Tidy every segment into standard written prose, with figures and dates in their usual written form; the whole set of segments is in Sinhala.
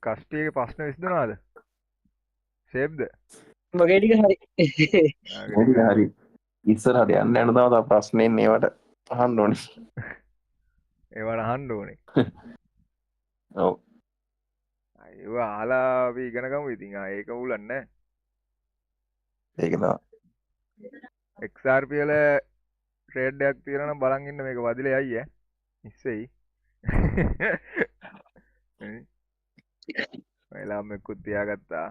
කස්ටියගේ ප්‍රශ්න විසඳුණාද? ෂේප්ද? මගේ ටික හරි. මගේ හරි. ඉස්සරහට යන්න යන තව තව ප්‍රශ්න එන්නේ ඒවට අහන්න ඕනේ. ඒවට අහන්න ඕනේ. ඔව්. ඒවා අහලා අපි ඉගෙන ගමු ඉතින්. ආ ඒක උලන්නේ නෑ. ඒක තමයි. XRP වල ට්‍රේඩ් එකක් තියෙනවා නම් බලන් ඉන්න මේක වදිලා යයි ඈ. ඉස්සෙයි. වෙලාවම එක්කුත් තියාගත්තා.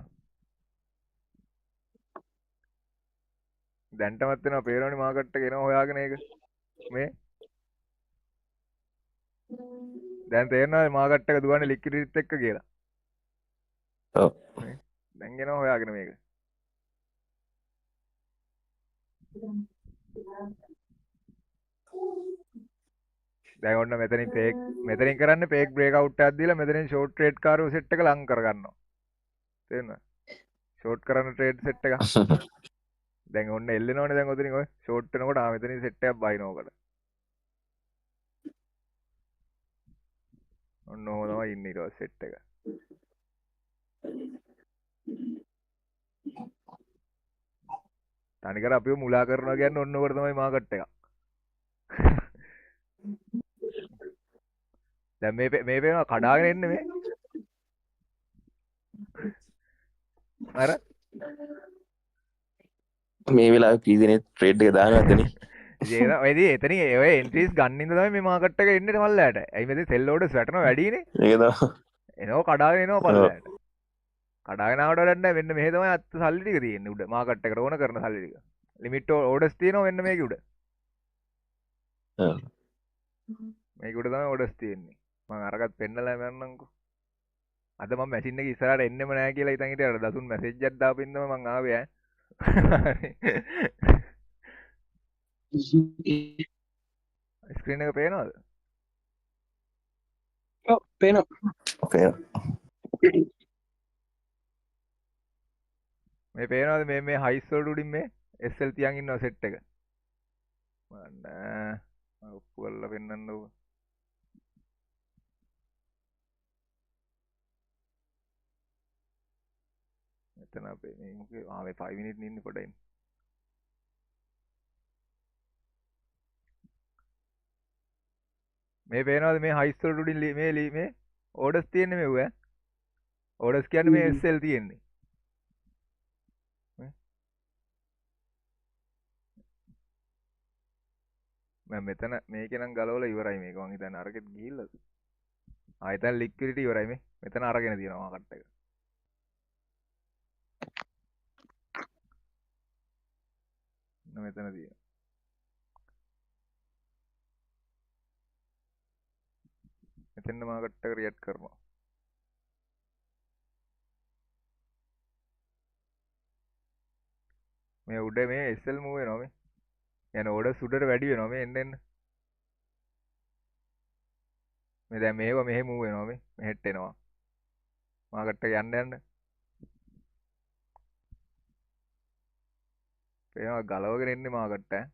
දැන්ටමත් වෙනවා පේරෝනි මාකට් එක එනවා හොයාගෙන ඒක. මේ දැන් තේරෙනවද මාකට් එක දුවන්නේ ලික්විඩිටිත් එක්ක කියලා? ඔව්. දැන් එනවා හොයාගෙන මේක. දැන් ඔන්න මෙතනින් ෆේක් මෙතනින් කරන්නේ ෆේක් බ්‍රේක් අවුට් එකක් දීලා මෙතනින් ෂෝට් ට්‍රේඩ් කාරෝ සෙට් එක ලං කරගන්නවා. තේරුණාද? ෂෝට් කරන ට්‍රේඩ් සෙට් එක. දැන් ඔන්න එල්ලෙනවනේ දැන් ඔතනින් ඔය ෂෝට් වෙනකොට ආ මෙතනින් සෙට් එකක් බයිනෝකට. ඔන්න ඔහොම තමයි ඉන්නේ ඊට පස්සේ සෙට් එක. තනිකර අපිව මුලා කරනවා කියන්නේ ඔන්න ඔකට තමයි මාකට් එක. දැන් මේ මේ පේනවා කඩාගෙන එන්නේ මේ. අර මේ වෙලාවේ කී දෙනෙක් ට්‍රේඩ් එක දානවද නේ? ඒක ඔය ඉතින් එතනින් ඔය එන්ට්‍රීස් ගන්න ඉඳ තමයි මේ මාකට් එක එන්නේ පල්ලයට. ඇයි මෙතන සෙල් ඕඩර්ස් වැටෙනවා වැඩිනේ. ඒක තමයි. එනවා කඩාගෙන එනවා පල්ලයට. කඩාගෙන ආවට වැඩක් නැහැ. මෙන්න මෙහෙ තමයි අත් සල්ලි ටික තියෙන්නේ උඩ. මාකට් එකට ඕන කරන සල්ලි ටික. ලිමිට් ඕඩර්ස් තියෙනවා මෙන්න මේකේ උඩ. ඔව්. මේක උඩ තමයි ඕඩර්ස් තියෙන්නේ. මං අරගත් පෙන්නලා යන්නම්කෝ. අද මං මැෂින් එක ඉස්සරහට එන්නෙම නෑ කියලා හිතන් හිටියා. අර දසුන් මැසේජ් එකක් දාපු ඉඳම මං ආවේ ඈ. ස්ක්‍රීන් එක පේනවද? ඔව් පේනවා. පේනවා. මේ පේනවද මේ මේ හයිස් වලට උඩින් මේ SL තියන් ඉන්නවා සෙට් එක. බලන්න මම ඔප්පු කරලා පෙන්නන්න ඕක. මෙතන අපේ මේ මොකේ ආ මේ 5 මිනිත් ඉන්නේ පොඩ ඉන්න. මේ පේනවද මේ හයිස් වලට උඩින් මේ මේ ඕඩර්ස් තියෙන්නේ මෙව්ව ඈ. ඕඩර්ස් කියන්නේ මේ SL තියෙන්නේ. මම මෙතන මේකේ නම් ගලවලා ඉවරයි මේක. මං හිතන්නේ අරකෙත් ගිහිල්ලාද? ආ එතන ලික්විඩිටි ඉවරයි මේ. මෙතන අරගෙන තියෙනවා මාකට් එක. මෙන්න මෙතන තියෙනවා. මෙතෙන් මාකට් එක රියැක්ට් කරනවා. මේ උඩ මේ SL move වෙනවා මේ. යන ඕඩර්ස් උඩට වැඩි වෙනවා මේ එන්න එන්න. මේ දැන් මේවා මෙහෙ මූව් වෙනවා මේ. මෙහෙට එනවා. මාකට් එක යන්න යන්න. පේනවා ගලවගෙන එන්නේ මාකට් ඈ.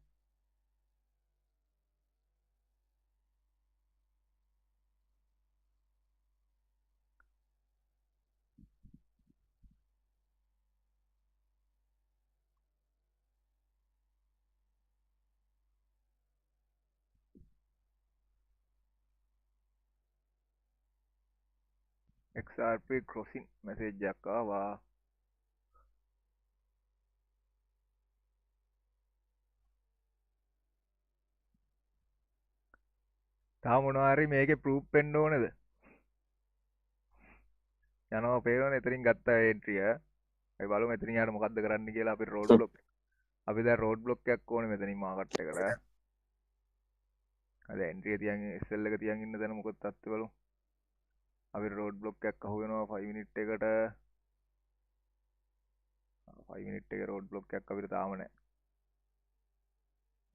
XRP crossing message එකක් ආවා. තාම මොනවා හරි මේකේ ප්‍රූෆ් වෙන්න ඕනේද? යනවා පේනවනේ එතනින් ගත්ත එන්ට්‍රි එක. අපි බලමු එතනින් යාට මොකද්ද කරන්න කියලා. අපි රෝඩ් බ්ලොක් අපි දැන් රෝඩ් බ්ලොක් එකක් ඕනේ මෙතනින් මාකට් එකට. අද එන්ට්‍රි එක තියන් SL එක තියන් ඉන්න තැන මොකද තත්ත්වය බලමු. අපි රෝඩ් බ්ලොක් එකක් අහු වෙනවා 5 මිනිට් එකට. 5 මිනිට් එකේ රෝඩ් බ්ලොක් එකක් අපිට තාම නැහැ.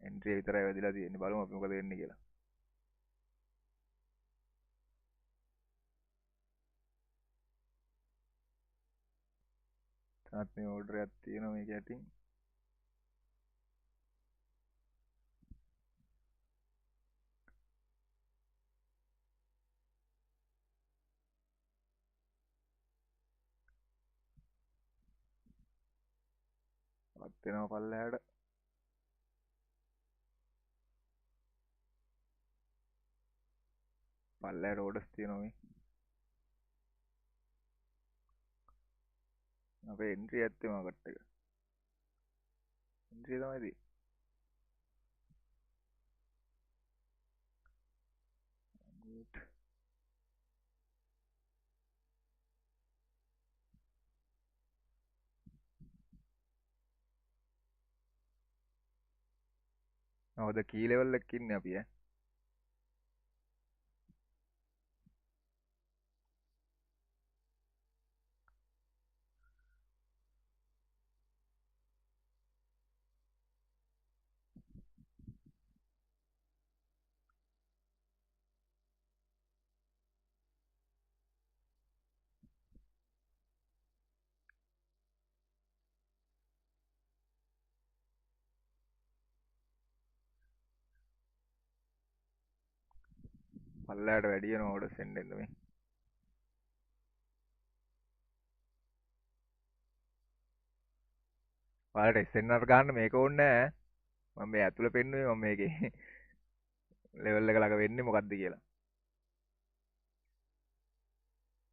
එන්ට්‍රි විතරයි වැදිලා තියෙන්නේ. බලමු අපි මොකද වෙන්නේ කියලා. තාත් මේ ඕඩර් එකක් තියෙනවා මේක යටින්. ඕඩරුත් එනවා පල්ලෙහාට. පල්ලෙහාට ඕඩර්ස් තියෙනවා මේ. අපේ එන්ට්‍රි ඇත්තේ මාකට් එක. එන්ට්‍රි තමයි තියෙන්නේ. Good. හොඳ කී ලෙවල් එකක ඉන්නේ අපි ඈ. පල්ලයට වැඩි වෙනවා ඕඩර්ස් එන්න එන්න මේ. ඔයාලට SNR ගන්න මේක ඕනේ නෑ. මම මේ ඇතුළ පෙන්නුවේ මම මේකේ ලෙවල් එක ළඟ වෙන්නේ මොකද්ද කියලා.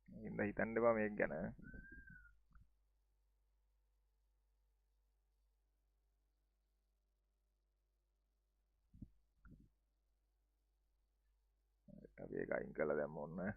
ඉතින් හිතන්න එපා මේක ගැන. අපි ඒක අයින් කරලා දැම්ම ඕන නෑ.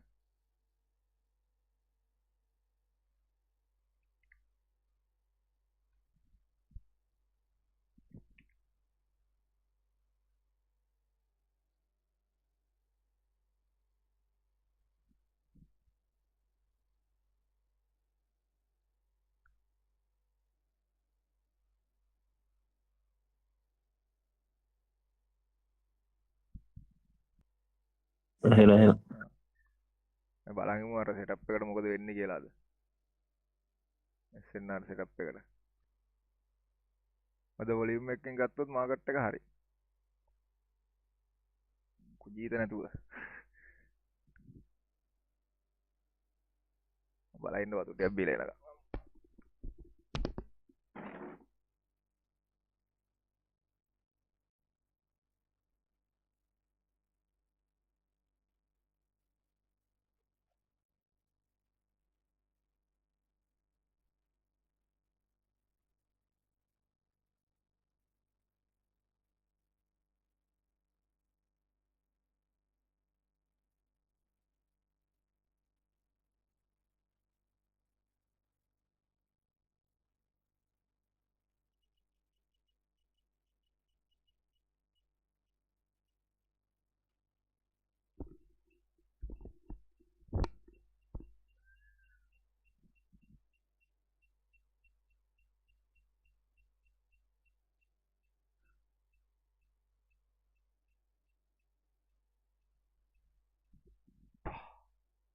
එහෙම එහෙම. බලන් ඉමු අර සෙටප් එකට මොකද වෙන්නේ කියලා අද. SNR setup එකට. අද වොලියුම් එකෙන් ගත්තොත් මාකට් එක හරි. කුජීත නැතුව. බලන් ඉන්න වතු ටිකක් බීලා එනකම්.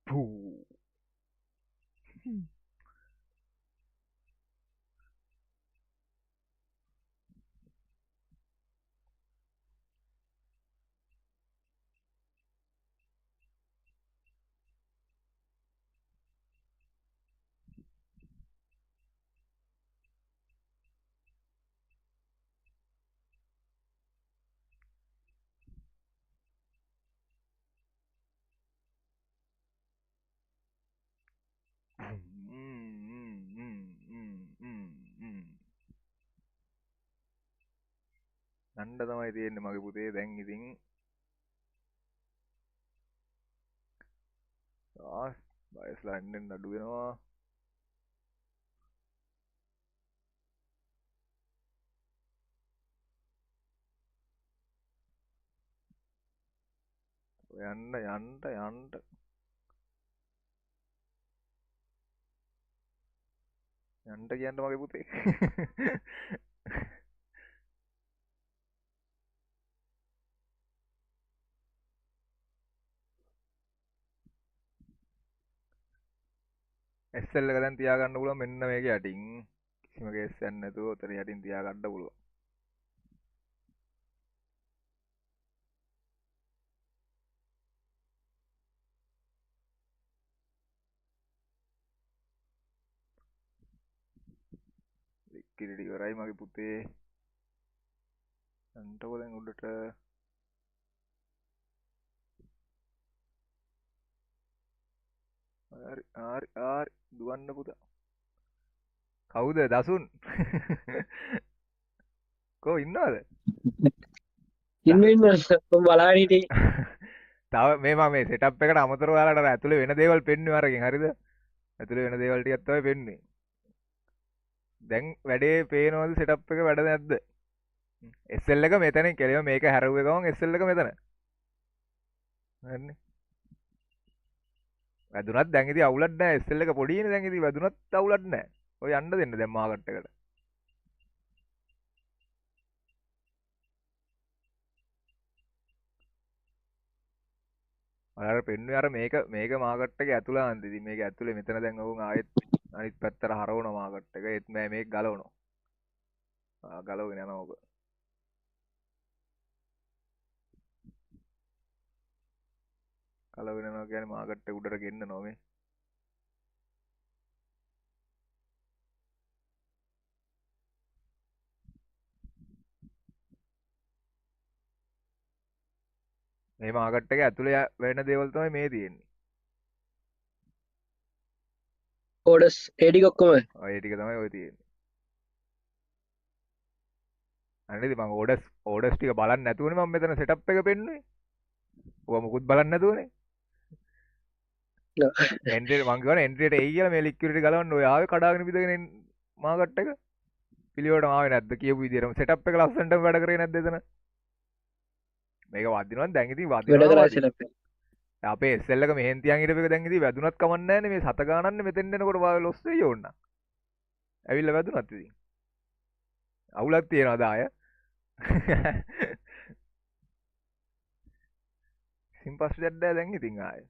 Puh. නණ්ඩ තමයි තියෙන්නේ මගේ පුතේ. දැන් ඉතින් ආ බයස්ලා එන්න අඩු වෙනවා. යන්න යන්න යන්න යන්න කියන්න මගේ පුතේ. SL එක දැන් තියාගන්න පුළුවන් මෙන්න මේක යටින්. කිසිම කේස් එකක් නැතුව ඔතන යටින් තියාගන්න පුළුවන්. ලික්විඩිටි ඉවරයි මගේ පුතේ. යන්නකෝ දැන් උඩට. හරි හරි හරි දුවන්න පුතා. කවුද දසුන්? කෝ ඉන්නවද? ඉන්න ඉන්න මම බලාගෙන හිටියේ. තව මේ මම මේ සෙටප් එකට අමතරව ඔයාලට අර ඇතුලේ වෙන දේවල් පෙන්නුවේ අරකින් හරිද? ඇතුලේ වෙන දේවල් ටිකක් තමයි පෙන්නුවේ. දැන් වැඩේ පේනවද සෙටප් එක වැඩ නැද්ද? SL එක මෙතනින් කෙලිම මේක හැරුවේ ගමන් SL එක මෙතන. හරිනේ. වැදුනත් දැන් ඉතින් අවුලක් නෑ. SL එක පොඩිනේ දැන් ඉතින් වැදුනත් අවුලක් නෑ. ඔය යන්න දෙන්න දැන් මාකට් එකට. ඔයාලට පෙන්නුවේ අර මේක මේක මාකට් එක ඇතුළාන්ත. ඉතින් මේක ඇතුලේ මෙතන දැන් ඔවුන් ආයෙත් අනිත් පැත්තට හරවන මාකට් එක. ඒත් නෑ මේක ගලවනවා. ආ ගලවගෙන යනවා ඔක. ගලවගෙන යනවා කියන්නේ මාකට් එක උඩට ගෙන්නනවා මේ. මේ මාකට් එක ඇතුලේ වෙන දේවල් තමයි මේ තියෙන්නේ. ඕඩර්ස් ඒ ටික ඔක්කොම. ඔය ඒ ටික තමයි ඔය තියෙන්නේ. අනේ ඉතින් මං ඕඩර්ස් ඕඩර්ස් ටික බලන්න නැතුවනේ මං මෙතන සෙටප් එක පෙන්නුවේ. ඔවා මොකුත් බලන්න නැතුවනේ. එන්ට්‍රි මං කියවනේ එන්ට්‍රියට එයි කියලා මේ ලික්විඩිටි ගලවන්න ඔය ආවේ කඩාගෙන බිඳගෙන මාකට් එක. පිළිවෙලටම ආවේ නැද්ද කියපු විදියටම සෙටප් එක ලස්සනටම වැඩ කරේ නැද්ද එතන? මේක වදිනවා දැන් ඉතින් වැඩ වදිනවා කරා වදි. සෙටප් එක. අපේ SL එක මෙහෙන් තියන් හිටපු එක දැන් ඉතින් වැදුනත් කමක් නැහැ නේ මේ සත ගානන්නේ මෙතෙන් එනකොට වා ලොස් වෙයි ඕන්න. ඇවිල්ලා වැදුනත් ඉතින්. අවුලක් තියනවාද ආය? ඉතින් පස්සේ දැන් දැන් ඉතින් ආය.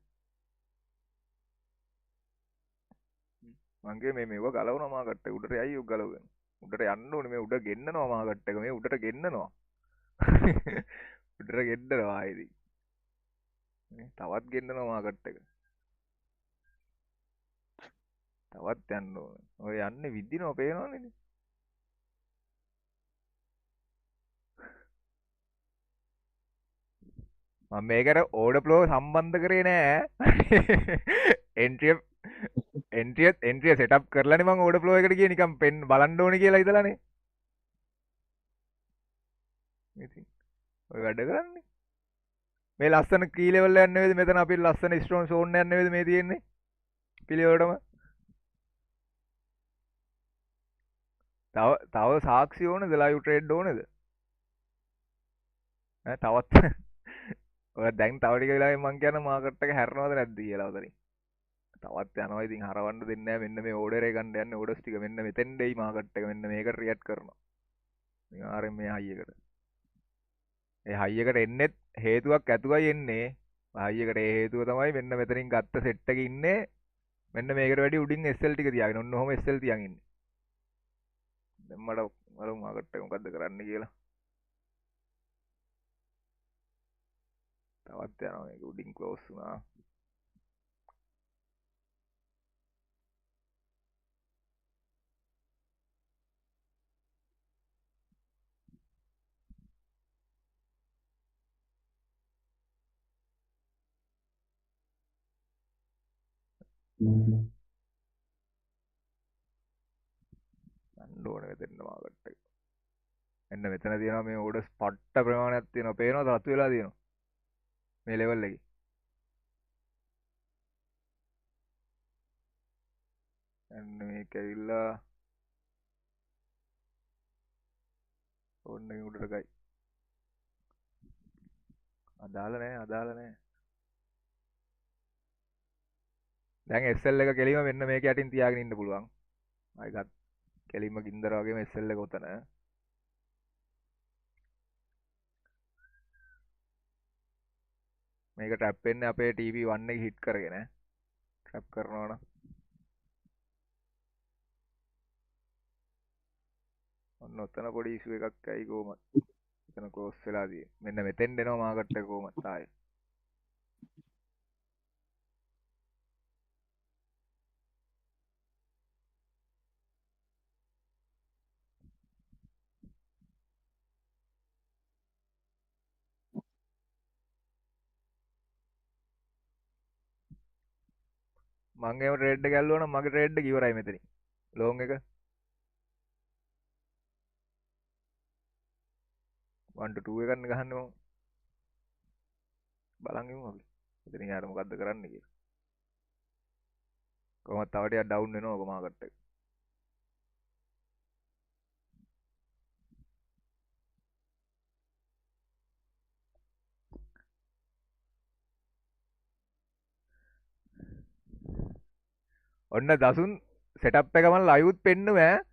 මං කිව්වේ මේ මේව ගලවනවා මාකට් එක උඩට යයි උ ගලවගෙන. උඩට යන්න ඕනේ මේ උඩ ගෙන්නනවා මාකට් එක මේ උඩට ගෙන්නනවා. උඩට ගෙන්නනවා ආයෙ ඉතින්. නේ තවත් ගෙන්නනවා මාකට් එක. තවත් යන්න ඕනේ. ඔය යන්නේ විදිනවා පේනවනේ ඉතින්. මම මේකට ඕඩර් ෆ්ලෝ සම්බන්ධ කරේ නෑ. එන්ට්‍රිය එන්ට්‍රිය එන්ට්‍රිය සෙටප් කරලානේ මං ඕඩර් ෆ්ලෝ එකට ගියේ නිකන් පෙන් බලන්න ඕනේ කියලා හිතලානේ. ඉතින් ඔය වැඩ කරන්නේ. මේ ලස්සන කී ලෙවල් එකක් නෙවෙයිද මෙතන අපි ලස්සන ස්ටෝන් සෝන් එකක් නෙවෙයිද මේ තියෙන්නේ පිළිවෙලටම. තව තව සාක්ෂි ඕනද ලයිව් ට්‍රේඩ් ඕනද? ඈ තවත් ඔය දැන් තව ටික වෙලාවෙන් මං කියන මාකට් එක හැරෙනවද නැද්ද කියලා උතනින්. තවත් යනවා ඉතින් හරවන්න දෙන්නේ නැහැ මෙන්න මේ ඕඩර් එක ගන්න යන්නේ ඕඩර්ස් ටික මෙන්න මෙතෙන් දෙයි මාකට් එක මෙන්න මේකට රියැක්ට් කරනවා. අනිවාර්යෙන් මේ හයි එකට. ඒ හයි එකට එන්නෙත් හේතුවක් ඇතුවයි එන්නේ. හයි එකට ඒ හේතුව තමයි මෙන්න මෙතනින් ගත්ත සෙට් එකේ ඉන්නේ. මෙන්න මේකට වැඩි උඩින් SL ටික තියාගෙන ඔන්න ඔහොම SL තියන් ඉන්නේ. දැන් මට බලමු මාකට් එක මොකද්ද කරන්න කියලා. තවත් යනවා මේක උඩින් ක්ලෝස් වුණා. යන්න ඕනේ මෙතෙන්ට මාකට් එක. එන්න මෙතන තියෙනවා මේ ඕඩර්ස් පට්ට ප්‍රමාණයක් තියෙනවා. පේනවද රතු වෙලා තියෙනවා. මේ ලෙවල් එකේ. එන්න මේක ඇවිල්ලා ඕන්න එක උඩට ගයි. අදාළ නෑ අදාළ නෑ. දැන් SL එක කෙලිම මෙන්න මේක යටින් තියාගෙන ඉන්න පුළුවන්. ආයි ගත් කෙලිම ගින්දර වගේම SL එක උතන. මේක ට්‍රැප් වෙන්නේ අපේ TV1 එක හිට් කරගෙන. ට්‍රැප් කරනවා නම් ඔන්න ඔතන පොඩි ඉෂුව එකක් ඇයි කොහමද? එතන ක්ලෝස් වෙලා තියෙන්නේ. මෙන්න මෙතෙන් එනවා මාකට් එක කොහමද ආයේ. මං එහෙම ට්‍රේඩ් එක ඇල්ලුවා නම් මගේ ට්‍රේඩ් එක ඉවරයි මෙතනින්. ලොං එක 1 to 2 එකක් නේ ගහන්නේ මම. බලන් ඉමු අපි. මෙතනින් යාර මොකද්ද කරන්න කියලා. කොහොමද තව ටිකක් ඩවුන් වෙනවා ඔක මාකට් එක. ඔන්න දසුන් සෙටප් එක මම ලයිව්ත් පෙන්නුවා ඈ.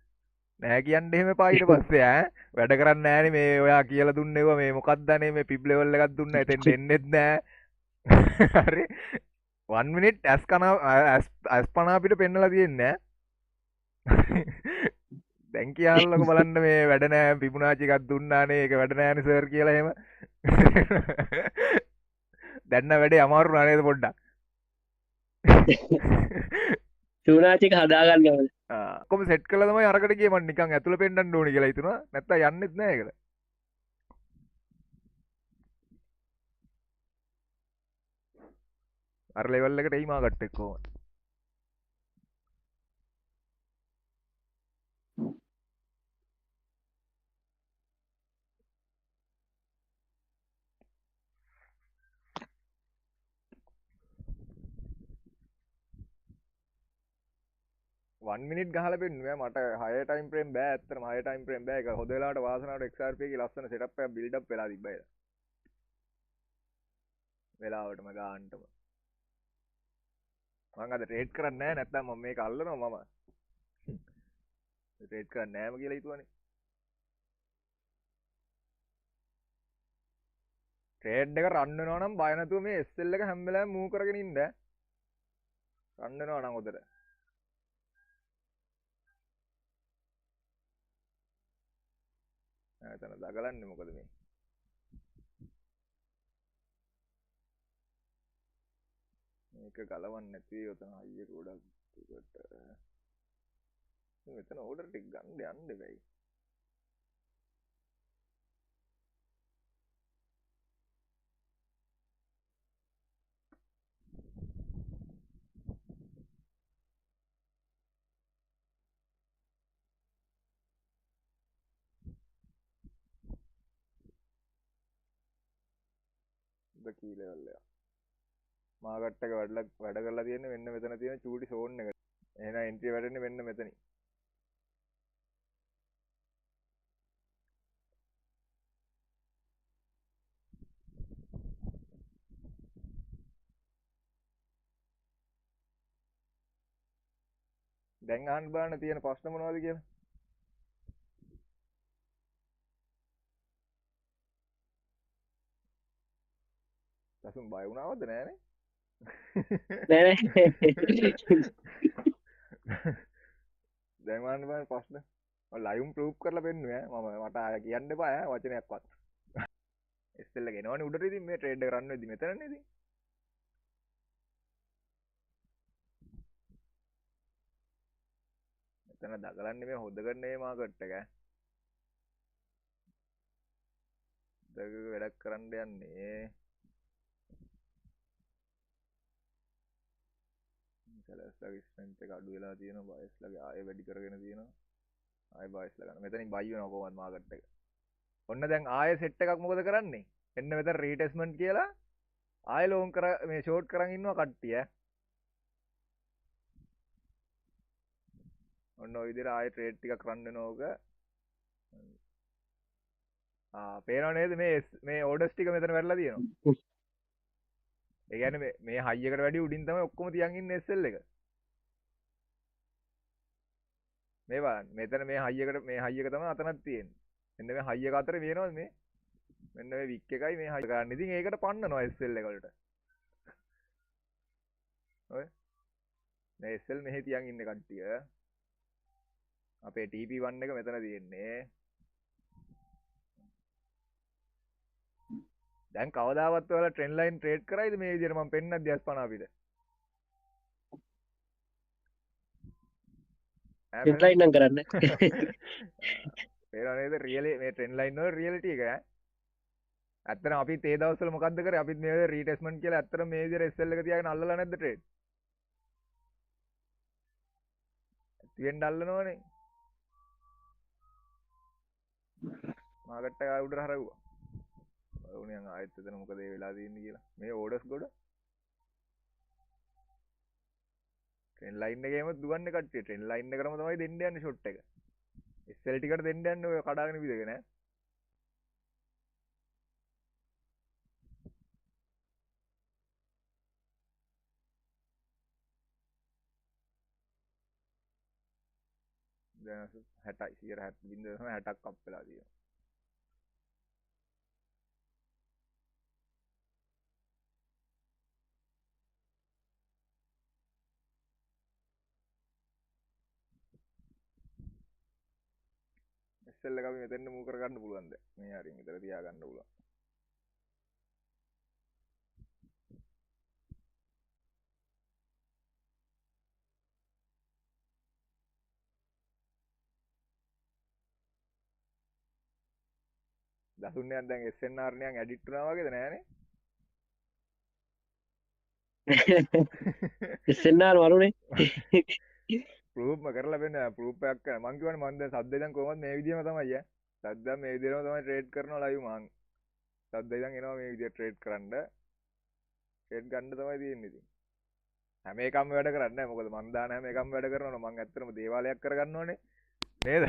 නෑ කියන්න එහෙම එපා ඊට පස්සේ ඈ. වැඩ කරන්නේ නෑනේ මේ ඔයා කියලා දුන්නේ මේ මොකක්ද අනේ මේ පිබ් ලෙවල් එකක් දුන්නා එතෙන් එන්නෙත් නෑ. හරි 1 මිනිට් ඇස් කන ඇස් පනා අපිට පෙන්නලා තියෙන්නේ ඈ. දැන් කියන්නකෝ බලන්න මේ වැඩ නෑ පිබුනාචි එකක් දුන්නානේ ඒක වැඩ නෑනේ සර් කියලා එහෙම. දැන් නම් වැඩේ අමාරු නා නේද පොඩ්ඩක්. ෆිබොනාචි එක හදාගන්න ඕනේ. ඔක්කොම සෙට් කරලා තමයි අරකට ගියේ මං නිකන් ඇතුළ පෙන්නන්න ඕනේ කියලා හිතුණා. නැත්තම් යන්නෙත් නෑ ඒකට. අර ලෙවල් එකට එයි මාකට් එක කොහොමද. වන් මිනිට් ගහලා පෙන්නුවා මට හය ටයිම් ෆ්‍රේම් බෑ. ඇත්තටම හය ටයිම් ෆ්‍රේම් බෑ. ඒක හොද වෙලාවට වාසනාවට XRP එකේ ලස්සන සෙටප් එකක් බිල්ඩ් අප් වෙලා තිබ්බා ඒක. වෙලාවටම ගාන්නටම. මං අද ට්‍රේඩ් කරන්නේ නෑ. නැත්තම් මම මේක අල්ලනවා මම. ට්‍රේඩ් කරන්නේ නෑම කියලා හිතුවනේ. ට්‍රේඩ් එක රන් වෙනවා නම් බය නැතුව මේ SL එක හැම වෙලාවෙම මූව් කරගෙන ඉන්න. රන් වෙනවා නම් හොඳට. එතන දගලන්නේ මොකද මේ? මේක ගලවන්න නැති ඔතන හයිය ගොඩක් දුරට. මෙතන ඕඩර් ටික ගන්න යන්න බැයි. කී ලෙවල් එක. මාකට් එක වැඩ කරලා තියෙන්නේ මෙන්න මෙතන තියෙන චූටි සෝන් එකට. එහෙනම් එන්ට්‍රි වැටෙන්නේ මෙන්න මෙතනින්. දැන් අහන්න බලන්න තියෙන ප්‍රශ්න මොනවද කියලා. දසුන් බය වුණාවද නෑනේ? නෑ නෑ. දැන් අහන්න බලන්න ප්‍රශ්න. මම ලයිව් ප්‍රූෆ් කරලා පෙන්නුවේ ඈ. මම මට ආය කියන්න එපා ඈ වචනයක්වත්. SL එක එනවනේ උඩට ඉතින් මේ ට්‍රේඩ් එක රන් වෙද්දි මෙතනනේ ඉතින්. මෙතන දගලන්නේ මේ හොද කරන මේ මාකට් එක ඈ. දග වැඩක් කරන්න යන්නේ. සෙලර්ස්ලාගේ ස්ට්‍රෙන්ත් එක අඩු වෙලා තියෙනවා. බයස්ලාගේ ආයෙ වැඩි කරගෙන තියෙනවා. ආයෙ බයස්ලා ගන්න. මෙතනින් බයි වෙනවා කොහොමද මාකට් එක. ඔන්න දැන් ආයෙ සෙට් එකක් මොකද කරන්නේ? එන්න මෙතන රීටෙස්ට්මන්ට් කියලා ආයෙ ලෝන් කර මේ ෂෝට් කරන් ඉන්නවා කට්ටිය. ඔන්න ඔය විදිහට ආයෙ ට්‍රේඩ් ටිකක් රන් වෙනවා ඕක. ආ පේනව නේද මේ මේ ඕඩර්ස් ටික මෙතන වැටලා තියෙනවා. ඒ කියන්නේ මේ හයි එකට වැඩි උඩින් තමයි ඔක්කොම තියන් ඉන්නේ SL එක. මේ බලන්න මෙතන මේ හයි එකට මේ හයි එක තමයි අතනක් තියෙන්නේ. මෙන්න මේ හයි එක අතර වෙනවද මේ? මෙන්න මේ වික් එකයි මේ හයි ගන්න. ඉතින් ඒකට පන්නනවා SL එක වලට. ඔය මේ SL මෙහෙ තියන් ඉන්නේ කට්ටිය. අපේ TP1 එක මෙතන තියෙන්නේ. දැන් කවදාවත් ඔයාලා ට්‍රෙන්ඩ් ලයින් ට්‍රේඩ් කරයිද මේ විදියට මම පෙන්නද්දි අස්පන අපිට? ට්‍රෙන්ඩ් ලයින් නම් කරන්නේ. පේනව නේද රියලි මේ ට්‍රෙන්ඩ් ලයින් වල රියැලිටි එක ඈ. ඇත්තටම අපිත් ඒ දවස්වල මොකද්ද කරේ? අපිත් මේ විදියට රීටෙස්ට්මන්ට් කියලා ඇත්තටම මේ විදියට SL එක තියාගෙන අල්ලලා නැද්ද ට්‍රේඩ්? වෙන්න අල්ලනවනේ. මාකට් එක ආයෙ උඩට හරවුවා. බලමු නිකන් ආයෙත් එතන මොකද ඒ වෙලා තියෙන්නේ කියලා. මේ ඕඩර්ස් ගොඩ ට්‍රෙන්ඩ් ලයින් එකේම දුවන්නේ කට්ටිය. ට්‍රෙන්ඩ් ලයින් එකටම තමයි දෙන්න යන්නේ ෂොට් එක. SL ටිකට දෙන්න යන්නේ ඔය කඩාගෙන විදගෙන ඈ. දැන් 60යි 160 0.60ක් අප් වෙලා තියෙනවා. SL එක අපි මෙතෙන්ට මූව් කරගන්න පුළුවන් දැන්. මේ හරියෙන් විතර තියාගන්න පුළුවන්. දසුන්යන් දැන් SNR නියන් ඇඩිට් වුණා වගේද නෑනේ? SNR වරුනේ. ප්‍රූෆ්ම කරලා වෙන ප්‍රූෆ් එකක් කරා. මං කියවනේ මං දැන් සද්ද ඉඳන් කොහොමද මේ විදියම තමයි ඈ. සද්ද මේ විදියටම තමයි ට්‍රේඩ් කරනවා ලයිව් මං. සද්ද ඉඳන් එනවා මේ විදියට ට්‍රේඩ් කරන්න. ට්‍රේඩ් ගන්න තමයි තියෙන්නේ ඉතින්. හැම එකම වැඩ කරන්නේ නැහැ. මොකද මං දාන හැම එකම වැඩ කරනවා මං ඇත්තටම දේවාලයක් කරගන්න ඕනේ. නේද?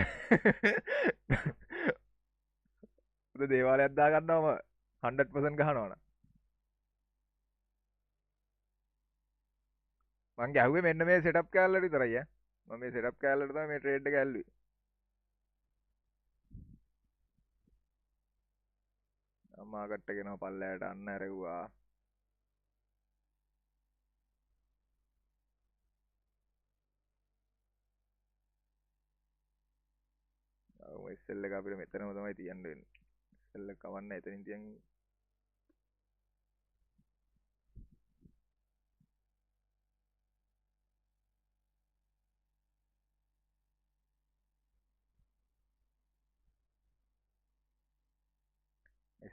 උද දේවාලයක් දා ගන්නවම 100% ගහනවා නම්. මං ගැහුවේ මෙන්න මේ සෙටප් කෑල්ලට විතරයි ඈ. මම මේ සෙටප් කෑල්ලට තමයි මේ ට්‍රේඩ් එක ඇල්ලුවේ. මාකට් එක එනවා පල්ලෑට අන්න ඇරෙව්වා. ඔව් SL එක අපිට මෙතනම තමයි තියන්න වෙන්නේ. SL එක කවන්න එතනින් තියන්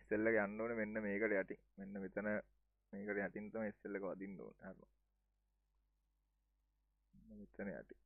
SL එක යන්න ඕනේ මෙන්න මේකට යටින්. මෙන්න මෙතන මේකට යටින් තමයි SL එක වදින්න ඕනේ. හරි. මෙන්න මෙතන යටින්.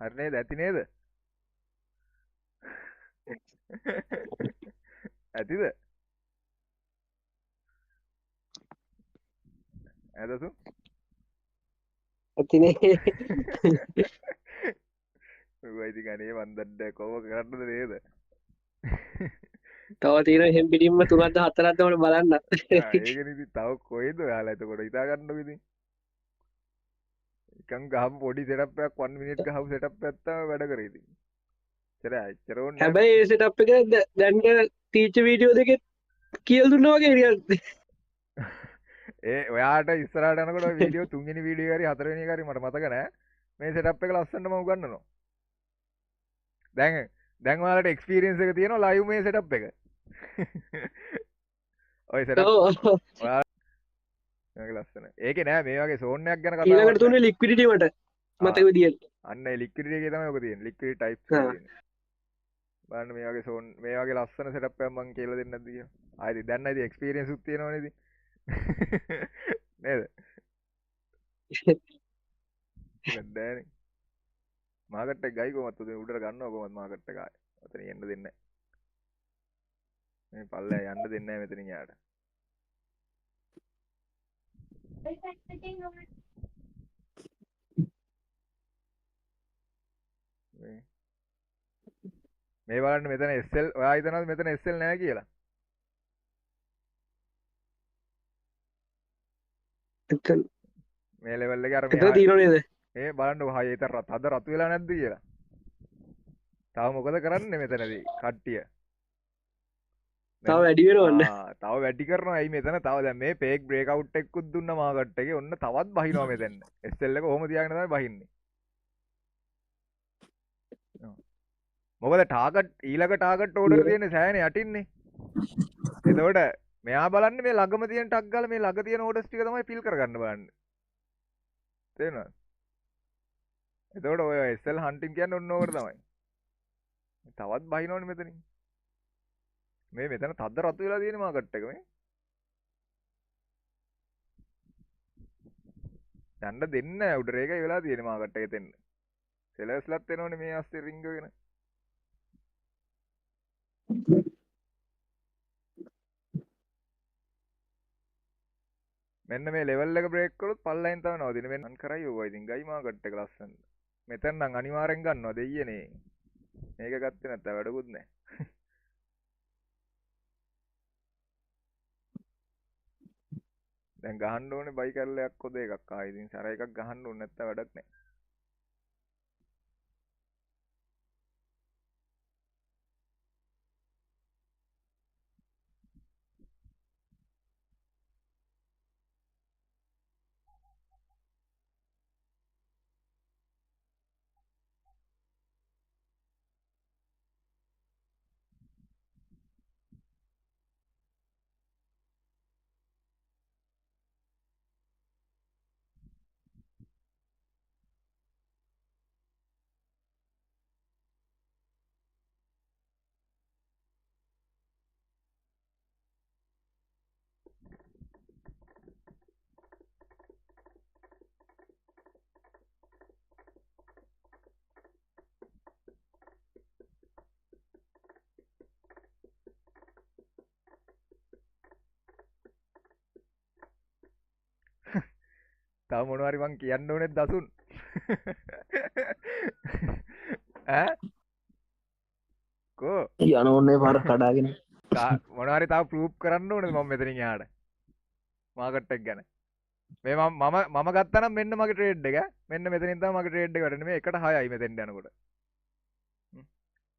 හරි නේද? ඇති නේද? ඇතිද? ඈ දසු? ඇතිනේ. ඔය ඉතින් අනේ මන් දන්නේ කොහොම කරන්නද නේද? තව තියෙන එහෙම් පිටින්ම තුනක්ද හතරක්ද මට බලන්න. ඒකනේ ඉතින් තව කොහෙද ඔයාලා එතකොට හිතා ගන්නකො ඉතින්. නිකන් ගහපු පොඩි සෙටප් එකක් 1 මිනිට් ගහපු සෙටප් එකක් තමයි වැඩ කරේ ඉතින්. එච්චර එච්චර ඕනේ නෑ. හැබැයි ඒ සෙටප් එක දැන් ටීචර් වීඩියෝ දෙකේ කියලා දුන්නා වගේ නිකන්. ඒ ඔයාට ඉස්සරහට යනකොට ඔය වීඩියෝ තුන්වෙනි වීඩියෝ හරි හතරවෙනි එක හරි මට මතක නෑ. මේ සෙටප් එක ලස්සනට මම උගන්වනවා. දැන් දැන් ඔයාලට එක්ස්පීරියන්ස් එක තියෙනවා ලයිව් මේ සෙටප් එක. ඔය සෙටප් ඔයා මේක ලස්සන. ඒකේ නෑ මේ වගේ සෝන් එකක් ගැන කතාවක්. ඊළඟට තුනේ ලික්විඩිටි මට මතක විදියට. අන්න ඒ ලික්විඩිටි එකේ තමයි ඔක තියෙන්නේ. ලික්විඩිටි ටයිප්ස් එක තියෙන්නේ. බලන්න මේ වගේ සෝන් මේ වගේ ලස්සන සෙටප් එකක් මං කියලා දෙන්න නැද්ද කියලා. ආයෙත් දැන් නම් ඉතින් එක්ස්පීරියන්ස් උත් තියෙනවනේ ඉතින්. නේද? වැඩ නෑනේ. මාකට් එක ගයි කොහොමත් උදේ උඩට ගන්නවා කොහොමත් මාකට් එක ආයේ. ඔතන එන්න දෙන්නේ නෑ. මේ පල්ලෑ යන්න දෙන්නේ නෑ මෙතනින් යාට. මේ මේ බලන්න මෙතන SL ඔයා හිතනවද මෙතන SL නෑ කියලා? එතන මේ ලෙවල් එකේ අර එතන තියෙනව නේද? මේ බලන්න ඔය හය විතර රත් අද රතු වෙලා නැද්ද කියලා. තව මොකද කරන්නේ මෙතනදී කට්ටිය? තව වැඩි වෙනවන්න. තව වැඩි කරනවා. ඇයි මෙතන තව දැන් මේ ෆේක් බ්‍රේක් අවුට් එකකුත් දුන්නා මාකට් එකේ. ඔන්න තවත් බහිනවා මෙතෙන්. SL එක ඔහොම තියාගෙන තමයි බහින්නේ. මොකද ටාගට් ඊළඟ ටාගට් ඕඩර් තියෙන්නේ සෑහෙන යටින්නේ. එතකොට මෙයා බලන්නේ මේ ළඟම තියෙන ටක් ගාලා මේ ළඟ තියෙන ඕඩර්ස් ටික තමයි ෆිල් කරගන්න බලන්නේ. තේරෙනවද? එතකොට ඔය SL හන්ටින් කියන්නේ ඔන්න ඕකට තමයි. තවත් බහිනවනේ මෙතනින්. මේ මෙතන තද්ද රතු වෙලා තියෙන මාකට් එක මේ. යන්න දෙන්නේ නැහැ උඩට. ඒකයි වෙලා තියෙන මාකට් එකේ තෙන්න. සෙලර්ස්ලත් එනවනේ මේ අස්සේ රිංගගෙන. මෙන්න මේ ලෙවල් එක බ්‍රේක් කරොත් පල්ලෙන් තමයි නවතින්නේ. මෙන්න අන් කරයි ඔය ඉතින් ගයි මාකට් එක ලස්සනට. මෙතන නම් අනිවාර්යෙන් ගන්නවා දෙයියනේ. මේක ගත්තේ නැත්නම් වැඩකුත් නැහැ. දැන් ගහන්න ඕනේ බයි කැල්ලයක් හොද එකක්. ආ ඉතින් සැර එකක් ගහන්න ඕනේ නැත්නම් වැඩක් නැහැ. තව මොනවා හරි මං කියන්න ඕනේ දසුන්. ඈ කෝ යන ඕනේ පාර කඩාගෙන මොනවා හරි තව ප්‍රූෆ් කරන්න ඕනේද මම මෙතනින් එහාට මාකට් එක ගැන? මේ මම මම මම ගත්තා නම් මෙන්න මගේ ට්‍රේඩ් එක. මෙන්න මෙතනින් තමයි මගේ ට්‍රේඩ් එක වැටෙන්නේ. මේ 1ට 6යි මෙතෙන්ට යනකොට.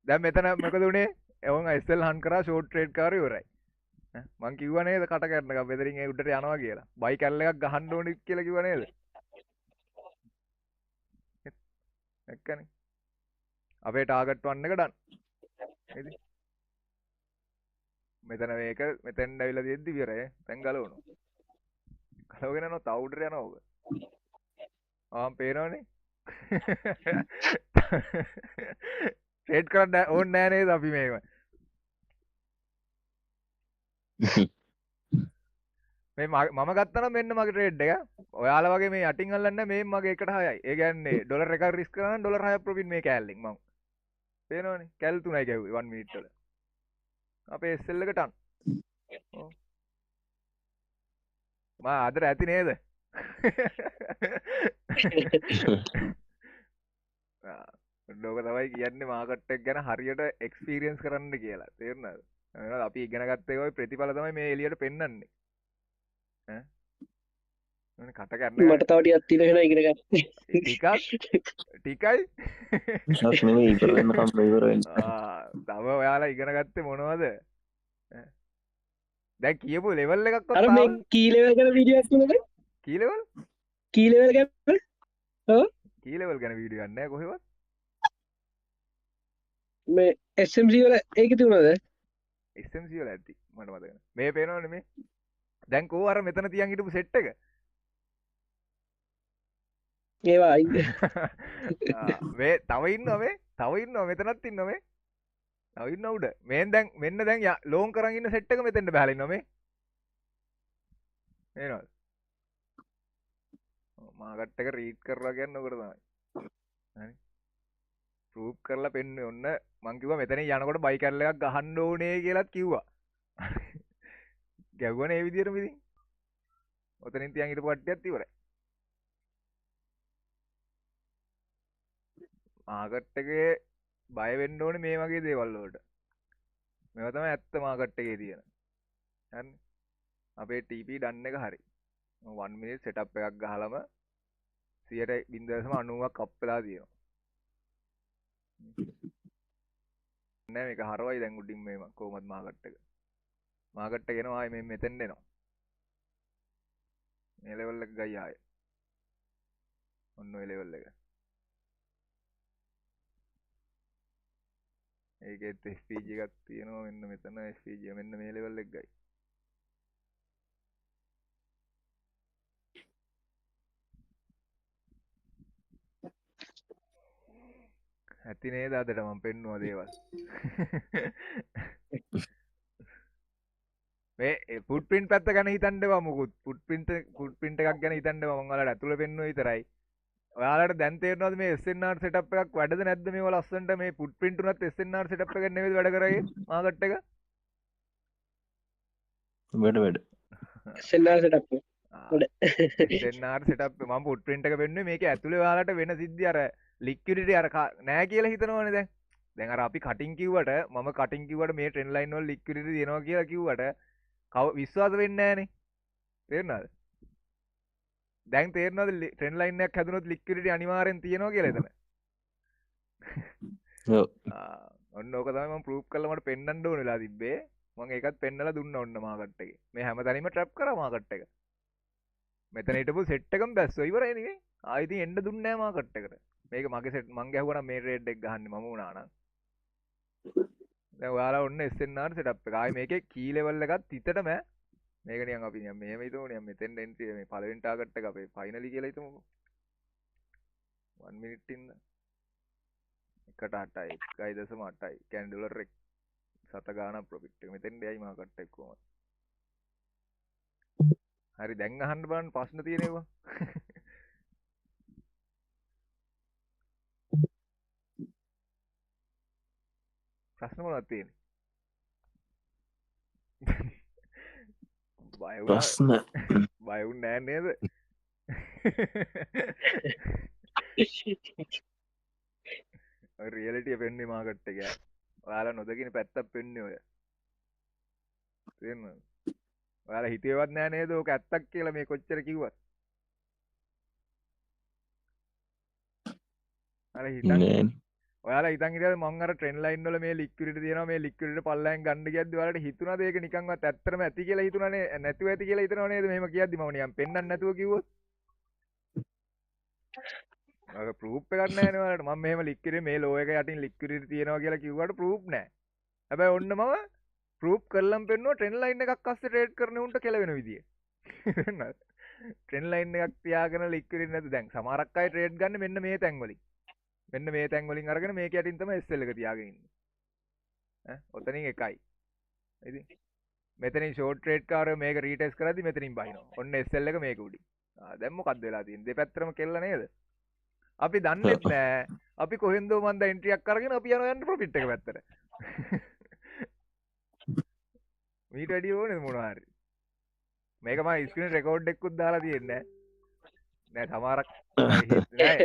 දැන් මෙතන මොකද උනේ? එවන් SL හන්ට් කරා ෂෝට් ට්‍රේඩ් කාරයෝ ඉවරයි. මං කිව්වා නේද කට කරනකම් මෙතනින් ඒ උඩට යනවා කියලා. බයි කැල්ල එකක් ගහන්න ඕනේ කියලා කිව්වා නේද? එක්කනේ. අපේ ටාගට් 1 එක ඩන්. ඉතින් මෙතන මේක මෙතෙන් ඇවිල්ලා තියෙද්දි ඉවරයි. දැන් ගලවනවා. ගලවගෙන යනවා තව උඩට යනවා ඔබ. ආම් පේනවනේ. ට්‍රේඩ් කරන්න ඕනේ නෑ නේද අපි මේව. මේ මම ගත්තා නම් මෙන්න මගේ ට්‍රේඩ් එක. ඔයාලා වගේ මේ යටින් අල්ලන්නේ මේ මගේ 1ට 6යි. ඒ කියන්නේ ඩොලර් එකක් රිස්ක් කරා නම් ඩොලර් 6ක් ප්‍රොෆිට් මේ කෑල්ලෙන් මම. පේනවනේ කැල් 3යි ගැහුවේ 1 මිනිට් වල. අපේ SL එක ටන්. ඔව්. මා ආදර ඇති නේද? ලෝක තමයි කියන්නේ මාකට් එක ගැන හරියට එක්ස්පීරියන්ස් කරන්න කියලා. තේරුණාද? එහෙනම් අපි ඉගෙන ගත්ත ඒවා ප්‍රතිඵල තමයි මේ එළියට පෙන්වන්නේ. ඈ මොන කට කරන්න මට තව ටිකක් තියෙන වෙනවා ඉගෙන ගන්න. ටිකක් ටිකයි ටිකක් නෙමෙයි ඉවර වෙනකම් ඉවර වෙන්න. ආ තව ඔයාලා ඉගෙන ගත්තේ මොනවද? දැන් කියපු ලෙවල් එකක්වත් අර මේ කී ලෙවල් ගැන වීඩියෝ එකක් තුනද? කී ලෙවල්? කී ලෙවල් ගැන? ඔව් කී ලෙවල් ගැන වීඩියෝ එකක් නෑ කොහෙවත්. මේ SMC වල ඒක තිබුණාද? SMC වල ඇති මට මතක නෑ. මේ පේනවනේ මේ. දැන් කෝ අර මෙතන තියන් හිටපු සෙට් එක. ඒවා මේ තව ඉන්නවා මේ තව ඉන්නවා මෙතනත් ඉන්නවා මේ. තව ඉන්නවා උඩ. මේන් දැන් මෙන්න දැන් ලෝන් කරන් ඉන්න සෙට් එක මෙතෙන්ට බහලා ඉන්නවා මේ. පේනවද? මාකට් එක රීඩ් කරලා කියන්නේ ඔකට තමයි. හරි. ප්‍රූෆ් කරලා පෙන්නුවේ. ඔන්න මං කිව්වා මෙතනින් යනකොට බයි කැරල් එකක් ගහන්න ඕනේ කියලාත් කිව්වා. ගැහුවනේ ඒ විදියටම ඉතින්. ඔතනින් තියන් හිටපු කට්ටියත් ඉවරයි. මාකට් එකේ බය වෙන්න ඕනේ මේ වගේ දේවල් වලට. මේවා තමයි ඇත්ත මාකට් එකේ තියෙන. හරිනේ. අපේ TP done එක හරි. 1 minute setup එකක් ගහලම 100.90ක් අප් වෙලා තියෙනවා. නෑ මේක හරවයි දැන් උඩින් මේ කොහොමද මාකට් එක. මාකට් එක එනවා ආයේ මේ මෙතෙන් එනවා. මේ ලෙවල් එක ගයි ආයේ. ඔන්න ඔය ලෙවල් එක. ඒකෙත් FVG එකක් තියෙනවා මෙන්න මෙතන FVG මෙන්න මේ ලෙවල් එක ගයි. ඇති නේද අදට මම පෙන්නුවා දේවල්. මේ ෆුට්ප්‍රින්ට් පැත්ත ගැන හිතන්න එපා මොකුත්. ෆුට්ප්‍රින්ට් එකක් ගැන හිතන්න එපා. මං ඔයාලට ඇතුළේ පෙන්නුවා විතරයි. ඔයාලට දැන් තේරෙනවද මේ SNR setup එකක් වැඩද නැද්ද මේව ලස්සනට මේ ෆුට්ප්‍රින්ට් උනත් SNR setup එක නෙවෙයිද වැඩ කරන්නේ මාකට් එක? වැඩ වැඩ. SNR setup එක. වැඩ. SNR setup මම ෆුට්ප්‍රින්ට් එක පෙන්නුවේ මේකේ ඇතුළේ ඔයාලට වෙන සිද්ධි අර ලික්විඩිටි අර නෑ කියලා හිතනවනේ දැන්. දැන් අර අපි කටින් කිව්වට මම කටින් කිව්වට මේ ට්‍රෙන්ඩ් ලයින් වල ලික්විඩිටි තියෙනවා කියලා කිව්වට විශ්වාස වෙන්නේ නෑනේ. තේරුණාද? දැන් තේරෙනවද ට්‍රෙන්ඩ් ලයින් එකක් හැදුනොත් ලික්විඩිටි අනිවාර්යෙන් තියෙනවා කියලා එතන? ඔව්. ඔන්න ඕක තමයි මම ප්‍රූෆ් කරලා මට පෙන්වන්න ඕන වෙලා තිබ්බේ. මම ඒකත් පෙන්නලා දුන්නා ඔන්න මාකට් එකේ. මේ හැමතැනම ට්‍රැප් කරා මාකට් එක. මෙතන හිටපු සෙට් එකම බැස්සෝ ඉවරයි නේ. ආයෙ ඉතින් එන්න දුන්නේ නෑ මාකට් එකට. මේක මගේ සෙට් මං ගැහුවා නම් මේ ට්‍රේඩ් එක ගහන්නේ මම වුණා නම්. දැන් ඔයාලා ඔන්න SNR setup එක. ආයෙ මේකේ කී ලෙවල් එකත් හිතටම මේක නිකන් අපි නිකන් මෙහෙම හිතමු නිකන් මෙතෙන් එන්ට්‍රි මේ පළවෙනි ටාගට් එක අපේ ෆයිනලි කියලා හිතමුකෝ. 1 මිනිට් ඉන්න. 1ට 8යි 1.8යි කියන්නේ ඩොලර් එක සත ගාණක් ප්‍රොෆිට් එක. මෙතෙන් දෙයි මාකට් එක කොහොමද? හරි දැන් අහන්න බලන්න ප්‍රශ්න තියෙන ඒවා. ප්‍රශ්න මොනවද තියෙන්නේ? බය වුණා. ප්‍රශ්න බය වුණේ නෑ නේද? ඔය රියැලිටි එක පෙන්නේ මාකට් එකේ. ඔයාලා නොදකින පැත්තක් පෙන්නේ ඔය. තේරෙනවද? ඔයාලා හිතුවේවත් නෑ නේද ඕක ඇත්තක් කියලා මේ කොච්චර කිව්වත්. අර හිතන් නෑ. ඔයාලා හිතන් හිටියද මං අර ට්‍රෙන්ඩ් ලයින් වල මේ ලික්විඩිටි තියෙනවා මේ ලික්විඩිටි පල්ලෙන් ගන්න කියද්දි ඔයාලට හිතුණාද ඒක නිකන්වත් ඇත්තටම ඇති කියලා හිතුණානේ නැතුව ඇති කියලා හිතනව නේද මෙහෙම කියද්දි මම නිකන් පෙන්නන්න නැතුව කිව්වොත්? ඔය ප්‍රූෆ් එකක් නෑනේ ඔයාලට. මම මෙහෙම ලික්විඩිටි මේ ලෝ එක යටින් ලික්විඩිටි තියෙනවා කියලා කිව්වට ප්‍රූෆ් නෑ. හැබැයි ඔන්න මම ප්‍රූෆ් කරලම් පෙන්නුවා ට්‍රෙන්ඩ් ලයින් එකක් අස්සේ ට්‍රේඩ් කරන උන්ට කෙලවෙන විදිය. ට්‍රෙන්ඩ් ලයින් එකක් තියාගෙන ලික්විඩිටි නැතු දැන් සමහරක් අය ට්‍රේඩ් ගන්න මෙන්න මේ තැන් වලින්. මෙන්න මේ තැන් වලින් අරගෙන මේක යටින් තමයි SL එක තියාගෙන ඉන්නේ. ඈ ඔතනින් එකයි. ඉතින් මෙතනින් ෂෝට් ට්‍රේඩ් කාරයෝ මේක රීටෙස්ට් කරද්දි මෙතනින් බහිනවා. ඔන්න SL එක මේක උඩින්. ආ දැන් මොකද්ද වෙලා තියෙන්නේ? දෙපැත්තටම කෙල්ල නේද? අපි දන්නෙත් නෑ. අපි කොහෙන්දෝ මන්ද එන්ට්‍රි එකක් අරගෙන අපි යනවා යන්න ප්‍රොෆිට් එක පැත්තට. මීට වැඩිය ඕනේද මොනවා හරි? මේක මම ස්ක්‍රීන් රෙකෝඩ් එකකුත් දාලා තියෙන්නේ නෑ. සමහරක් නෑ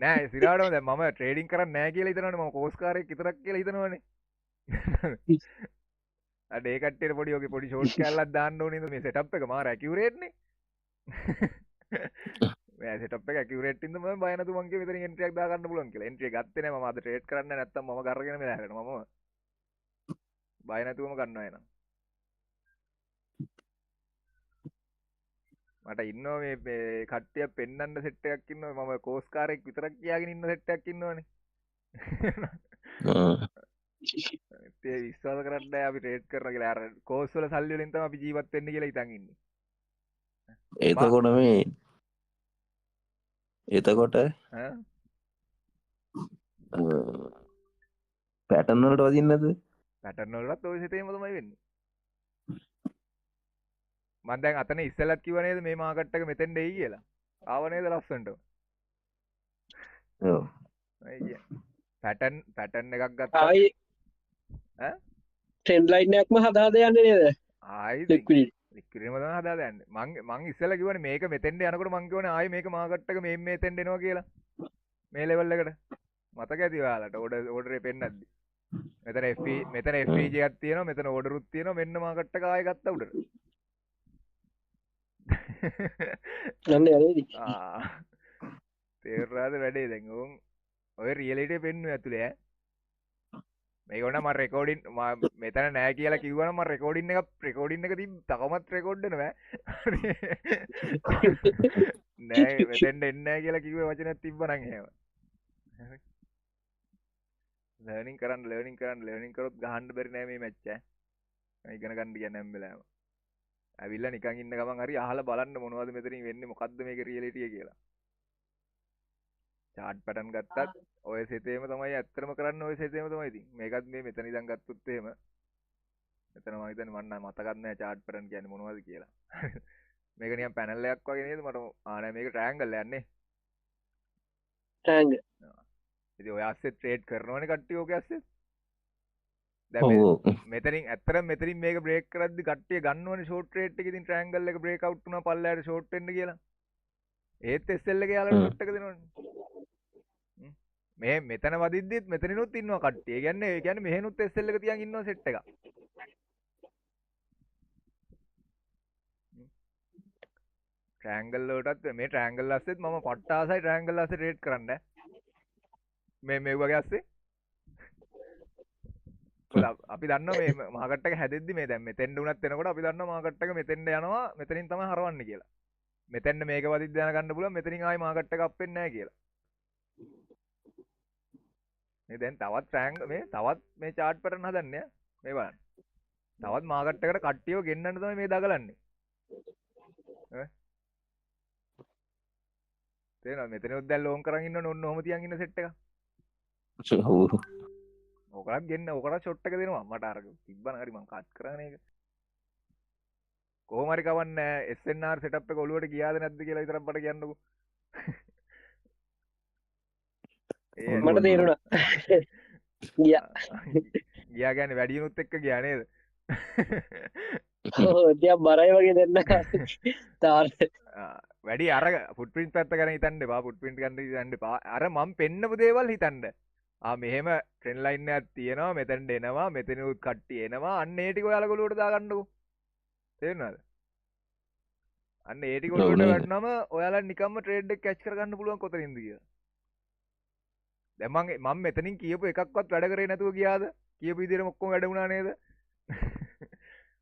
නෑ සිරාටම දැන් මම ට්‍රේඩින් කරන්නේ නෑ කියලා හිතනවනේ. මම කෝස් කාරයෙක් විතරක් කියලා හිතනවනේ. අර ඒ කට්ටියට පොඩි ඔගේ පොඩි ෂෝට් කෑල්ලක් දාන්න ඕනේ නේද? මේ සෙටප් එක මාර ඇකියුරේට් නේ. මේ සෙටප් එක ඇකියුරේට් ඉඳන් මම බය නැතුව මං කිව්වේ මෙතනින් එන්ට්‍රි එකක් දා ගන්න පුළුවන් කියලා. එන්ට්‍රි එක ගත්තේ නෑ මම. අද ට්‍රේඩ් කරන්නේ නැත්තම් මම කරගෙන මෙලාකට මම බය නැතුවම ගන්නවා එනම්. මට ඉන්නවා මේ මේ කට්ටිය පෙන්නන්න සෙට් එකක් ඉන්නවා. මම කෝස් කාරයෙක් විතරක් කියාගෙන ඉන්න සෙට් එකක් ඉන්නවනේ. ඒ විශ්වාස කරන්නේ නෑ අපි ට්‍රේඩ් කරනවා කියලා. අර කෝස් වල සල්ලි වලින් තමයි අපි ජීවත් වෙන්නේ කියලා හිතන් ඉන්නේ. එතකොට මේ එතකොට ඈ පැටර්න් වලට වදින්නේ නැද්ද? පැටර්න් වලටත් ඔය සිතේම තමයි වෙන්නේ. මං දැන් අතන ඉස්සෙල්ලත් කිව්වා නේද මේ මාකට් එක මෙතෙන්ට එයි කියලා. ආව නේද ලස්සනටම? ඔව්. ඒ කියන්නේ පැටර්න් පැටර්න් එකක් ගත්තා. ආයි ඈ ට්‍රෙන්ඩ් ලයින් එකක්ම හදා හදා යන්නේ නේද? ආයි ලික්විඩිටි. ලික්විඩිටි තමයි හදා හදා යන්නේ. මං ඉස්සෙල්ලා කිව්වනේ මේක මෙතෙන්ට යනකොට මං කිව්වනේ ආයි මේක මාකට් එක මේ මෙතෙන්ට එනවා කියලා. මේ ලෙවල් එකට. මතක ඇති ඔයාලට ඕඩර් එක පෙන්නද්දි. මෙතන FE මෙතන FVG එකක් තියෙනවා මෙතන ඕඩර් උත් තියෙනවා මෙන්න මාකට් එක ආයෙ ගත්තා උඩට. යන්න යන්නේ. ආ තේරුණාද වැඩේ දැන්? උන් ඔය රියැලිටි පෙන්නුවේ ඇතුලේ ඈ. මේක උනා මම රෙකෝඩින් මෙතන නෑ කියලා කිව්වනම් මම රෙකෝඩින් එක තිබ් තවමත් රෙකෝඩ් වෙනවා ඈ. නෑ මෙතෙන්ට එන්නේ නෑ කියලා කිව්වේ වචනයක් තිබ්බනම් එහෙම. හරි. ලර්නින් කරන්න ලර්නින් කරන්න ලර්නින් කරොත් ගහන්න බැරි නෑ මේ මැච් ඈ. මම ඉගෙන ගන්න කියන්නේ හැම වෙලාවෙම. ඇවිල්ලා නිකන් ඉන්න ගමන් හරි අහලා බලන්න මොනවද මෙතනින් වෙන්නේ, මොකද්ද මේකේ රියැලිටි එක කියලා. චාට් පැටර්න් ගත්තත් ඔය සෙතේම තමයි ඇත්තටම කරන්න, ඔය සෙතේම තමයි ඉතින්. මේකත් මේ මෙතන ඉඳන් ගත්තොත් එහෙම මෙතන මම හිතන්නේ මන් නම් මතකත් නෑ චාට් පැටර්න් කියන්නේ මොනවද කියලා. මේක නිකන් පැනල් එකක් වගේ නේද මට? ආ නෑ, මේක ට්‍රයැන්ගල් එකක් නේ. ට්‍රයැන්ගල්. ඉතින් ඔය අස්සේ ට්‍රේඩ් කරනවනේ කට්ටිය ඕකේ අස්සේ. දැන් මෙතනින් ඇත්තටම මෙතනින් මේක බ්‍රේක් කරද්දි කට්ටිය ගන්නවනේ ෂෝට් ට්‍රේඩ් එක. ඉතින් ට්‍රයැන්ගල් එක බ්‍රේක් අවුට් වුණා පල්ලෑට ෂෝට් වෙන්න කියලා. ඒත් SL එක යාලට ෂොට් එක දෙනවනේ. මේ මෙතන වදිද්දිත් මෙතනිනුත් ඉන්නවා කට්ටිය. ඒ කියන්නේ මෙහෙනුත් SL එක තියන් ඉන්නවා සෙට් එකක්. ට්‍රයැන්ගල් වලටත් මේ ට්‍රයැන්ගල් අස්සෙත් මම පට්ට ආසයි ට්‍රයැන්ගල් අස්සේ ට්‍රේඩ් කරන්න. මේ මේ වගේ අස්සේ. අපි දන්නවා මේ මාකට් එක හැදෙද්දි මේ දැන් මෙතෙන්ඩ උනත් එනකොට අපි දන්නවා මාකට් එක මෙතෙන්ඩ යනවා, මෙතනින් තමයි හරවන්නේ කියලා. මෙතෙන්ඩ මේක වදිද්දි දැනගන්න පුළුවන් මෙතනින් ආයි මාකට් එක අප් වෙන්නේ නැහැ කියලා. මේ දැන් තවත් ට්‍රයැන්ගල් මේ තවත් මේ චාට් පැටර්න් හදන්නේ ඈ. මේ බලන්න. තවත් මාකට් එකට කට්ටියව ගෙන්නන්න තමයි මේ දගලන්නේ. ඈ තේරෙනවද? මෙතනොත් දැන් ලෝන් කරන් ඉන්නවනේ, ඔන්න ඔහොම තියන් ඉන්න සෙට් එක. ඔව්. ඕකටත් ගෙන්න, ඕකටත් ෂොට් එක දෙනවා. මට අර තිබ්බන හරි මං කට් කරානේ ඒක. කොහොම හරි කවන්නේ SNR setup එක ඔලුවට ගියාද නැද්ද කියලා විතරක් මට කියන්නකෝ. ඒ මට තේරුණා. ගියා. ගියා කියන්නේ වැඩියනුත් එක්ක ගියා නේද? ඔව්, ටිකක් බරයි වගේ දෙන්න. තාර වැඩි අර ෆුට්ප්‍රින්ට් පැත්ත ගැන හිතන්න එපා. ෆුට්ප්‍රින්ට් ගැන හිතන්න එපා. අර මං පෙන්නපු දේවල් හිතන්න. ආ මෙහෙම ට්‍රෙන්ඩ් ලයින් එකක් තියෙනවා, මෙතෙන්ට එනවා, මෙතනිනුත් කට්ටිය එනවා. අන්න ඒ ටික ඔයාලා ඔලුවට දාගන්නකෝ. තේරුණාද? අන්න ඒ ටික ඔලුවට වැටුනම ඔයාලා නිකම්ම ට්‍රේඩ් එක කැච් කරගන්න පුළුවන් කොතනින්ද කියලා. දැන් මං මෙතනින් කියපු එකක්වත් වැඩ කරේ නැතුව ගියාද? කියපු විදිහටම ඔක්කොම වැඩ වුණා නේද?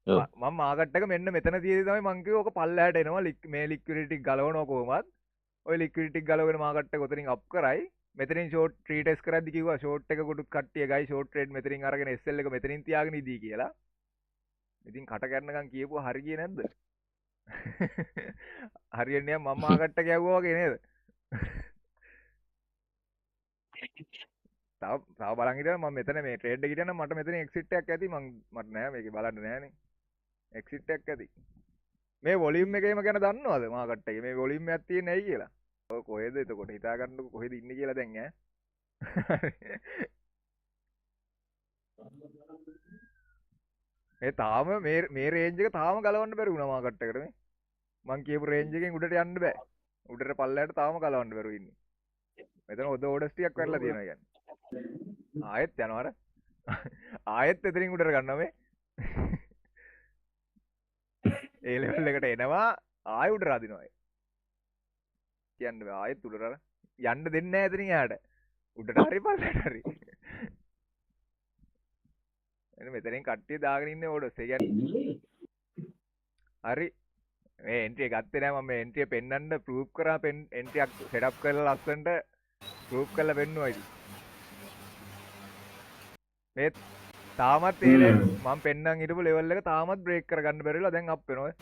මං මාකට් එක මෙන්න මෙතන තියෙදි තමයි මං කිව්වේ ඔක පල්ලෑට එනවා, මේ ලික්විඩිටි ගලවනවා කොහොමත්. ඔය ලික්විඩිටි ගලවගෙන මාකට් එක ඔතනින් අප් කරයි. මෙතනින් ෂෝට් රීටෙස්ට් කරද්දි කිව්වා ෂෝට් එක කොටුත් කට්ටිය ගයි, ෂෝට් ට්‍රේඩ් මෙතනින් අරගෙන SL එක මෙතනින් තියාගෙන ඉදී කියලා. ඉතින් කට කැරනකම් කියපුවා හරි ගියේ නැද්ද? හරියන්නේ නිකන් මම මාකට් එක යවුවා වගේ නේද? තව තව බලන් හිටියනම් මම මෙතන මේ ට්‍රේඩ් එක හිටියනම් මට මෙතන එක්සිට් එකක් ඇති. මං මට නෑ මේකේ බලන්න නෑනේ. එක්සිට් එකක් ඇති. මේ වොලියුම් එකේම ගැන දන්නවද මාකට් එකේ මේ වොලියුම් එකක් තියෙන්නේ ඇයි කියලා? ඔය කොහෙද එතකොට හිතා ගන්නකො කොහෙද ඉන්නේ කියලා දැන් ඈ. මේ තාම මේ මේ රේන්ජ් එක තාම ගලවන්න බැරි වුණා මාකට් එකට මේ. මං කියපු රේන්ජ් එකෙන් උඩට යන්න බෑ. උඩට පල්ලයට තාම ගලවන්න බැරුව ඉන්නේ. මෙතන හොද ඕඩර්ස් ටිකක් වැටලා තියෙනවා කියන්නේ. ආයෙත් යනවා අර. ආයෙත් එතනින් උඩට ගන්නවා මේ. ඒ ලෙවල් එකට එනවා ආයෙ උඩට අදිනවා. කියන්න බෑ ආයෙත් උඩට අර යන්න දෙන්නේ නෑ එතනින් එහාට. උඩට හරි පල්ලයට හරි. එන්න මෙතනින් කට්ටිය දාගෙන ඉන්නේ ඕඩර්ස්. ඒ කියන්නේ හරි මේ එන්ට්‍රි එක ගත්තේ නෑ මම. මේ එන්ට්‍රි එක පෙන්නන්න ප්‍රූෆ් කරා, එන්ට්‍රි එකක් සෙටප් කරලා ලස්සනට ප්‍රූෆ් කරලා පෙන්නුවා ඉතින්. මේ තාමත් ඒ මම පෙන්නන් හිටපු ලෙවල් එක තාමත් බ්‍රේක් කරගන්න බැරිලා දැන් අප් වෙනවා.